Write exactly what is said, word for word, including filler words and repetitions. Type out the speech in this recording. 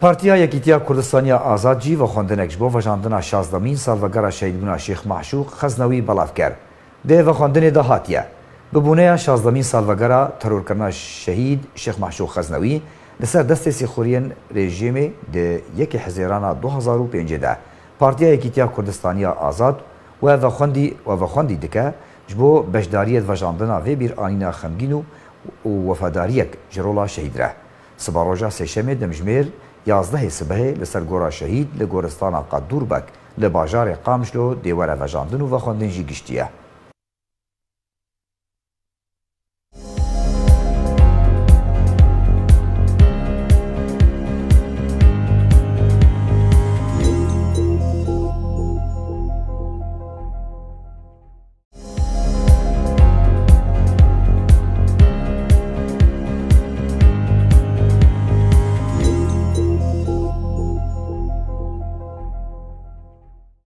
Partiya Yekîtiya Kurdistaniya Azad jî vexwendinek ji bo vejandina şazdemîn salvegera şehîdbûna Şêx Maşûq Xeznewî belav kir. Di vexwendinê de hatiye, bi bûneya şazdemîn salvegera terorkirina şehîd Şêx Maşûq Xeznewî li ser destê sîxuriyên rejîmê di yekê Hizêrana du hazar û pêncê de Partiya Yekîtiya Kurdistaniya Azad we vexwendî, we vexwendî dike ji bo beşdariyê di vejandina vê bîranîna xemgîn û, û wefadariyek ji rola şehîd re. Siberoja Sêşemê demjimêr yazdehê sibehê li ser gora şehîd li goristana Qedûrbek li bajarê Qamişlo dê were vejandin û vexwendin jî giştiye.